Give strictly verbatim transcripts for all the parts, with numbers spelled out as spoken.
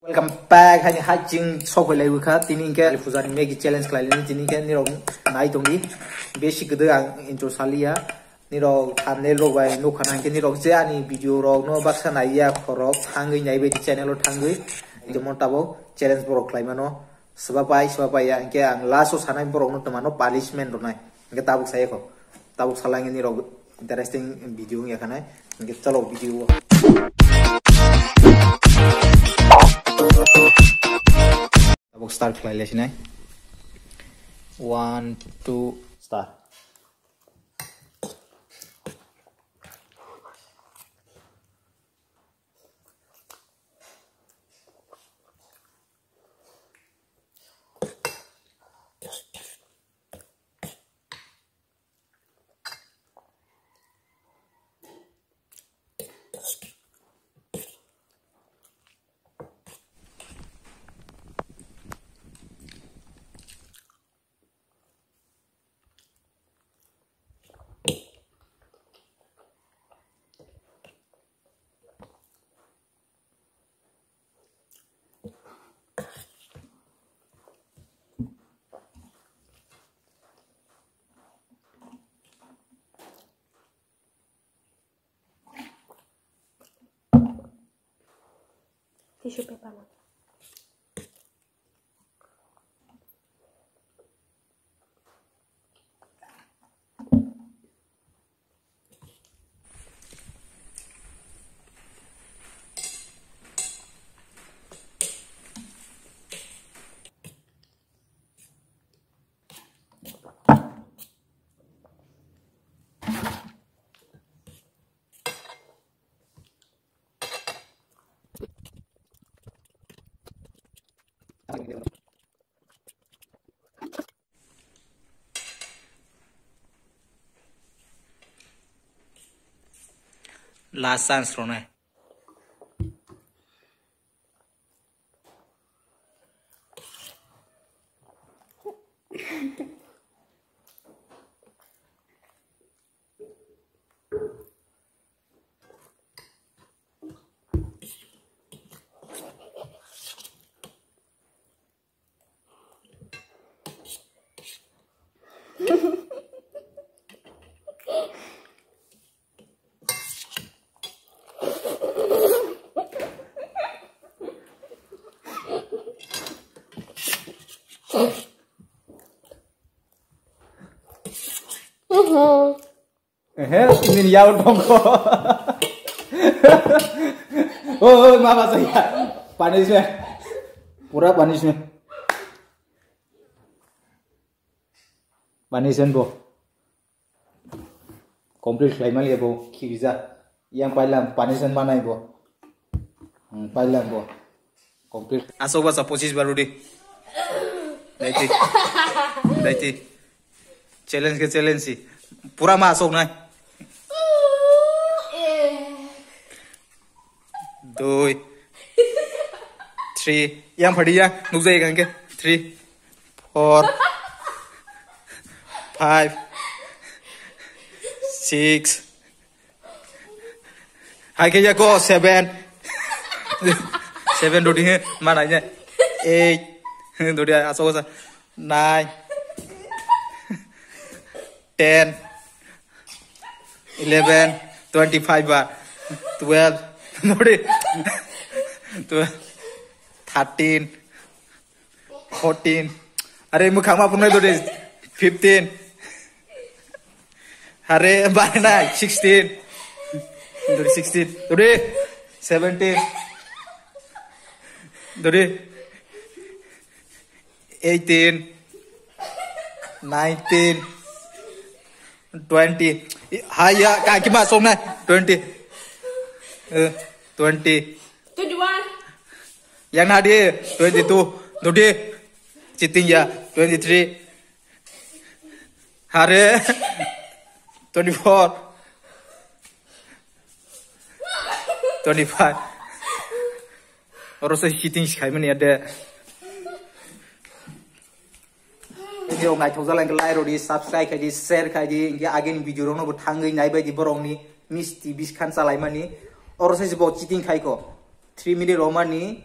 Welcome back. Haini hai ching sok lai wkha. Tini hwnkhe Kali Puja ni Maggi challenge khlai lini. Tini hwnkhe nirok nai tongdi. Besi kwdwi ang intro saliya. Nirok thumbnail rok bai nukha na hwnkhe nirok je ani video rok no baksa naiya khorok thangwi naibai di channel o thangwi. Jemon tabuk challenge borok khlai mano. Swbapai, swbapai ya. Hwnkhe ang last o sanai borok no twmano punishment rwnai. Hwnkhe tabuk sai kho. Tabuk salangni rok interesting video wngya khanai. Hwnkhe chalo video o. Tabuk start khlai le sinai. One, two, start. Tissue paper no. Last chance rwnai. Ehe, ini ya udah kok. Oh, oh, mama saya. Punishment. Pura punishment. Punishment bo. Complete khlai maliya bo khibija. Yang pailam punishment manai bo. Hmm, pailam bo. Complete. Asok basa pochis bar rudi. Daiti. Daiti. Challenge ke challenge si. Pura ma asok nai. Dui. Three. Yang phadi ya. Nukjai kangke. Three. Four. Five. Six. Hai khe ya ko seven. Seven dodi he. Mana ya. Eight. Dodi asok sa. Nine. Ten. Eleven, twenty-five ba, twelve, nori, twelve, thirteen, fourteen, are mukhang ma punai dori, fifteen, are bana sixteen, dori sixteen, dori seventeen, dori eighteen, nineteen, twenty. Hai ya, kaki masuk na. Twenty. Eh, twenty. Twenty-one. Yang nadi, twenty-two. Dudi. Cheating ya, twenty-three. Hare. Twenty-four. Twenty-five. Oro se cheating sikhai mani ade. Video naithok jala hwnkhe like rodi, subscribe khaidi, share khaidi, hwnkhe agini video rokno bo thangwi naibaidi borokni misti biskhan chalaimani. Oro se bo cheating khaiko. Three minute romani.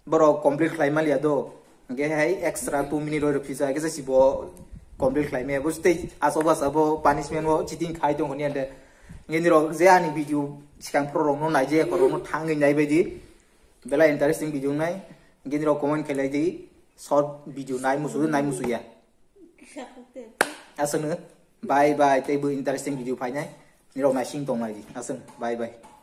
Borok complete khlai maliya do. Hingke hai extra two minute roi rw phisa, kisa si bo complete khlai maya. Bo stay aso basa bo punishment bo cheating khai tong honi ande. Hingke nirok je ani video sikang pro rok no nai je ko rok no thangwi nai bai di. Belai interesting video nai. Hingke nirok comment khlai di. Short video nai musu nai musu ya. Aswkno bye bye, tei bo interesting video phainai. Nirok naising tong nai di. Aswk bye bye.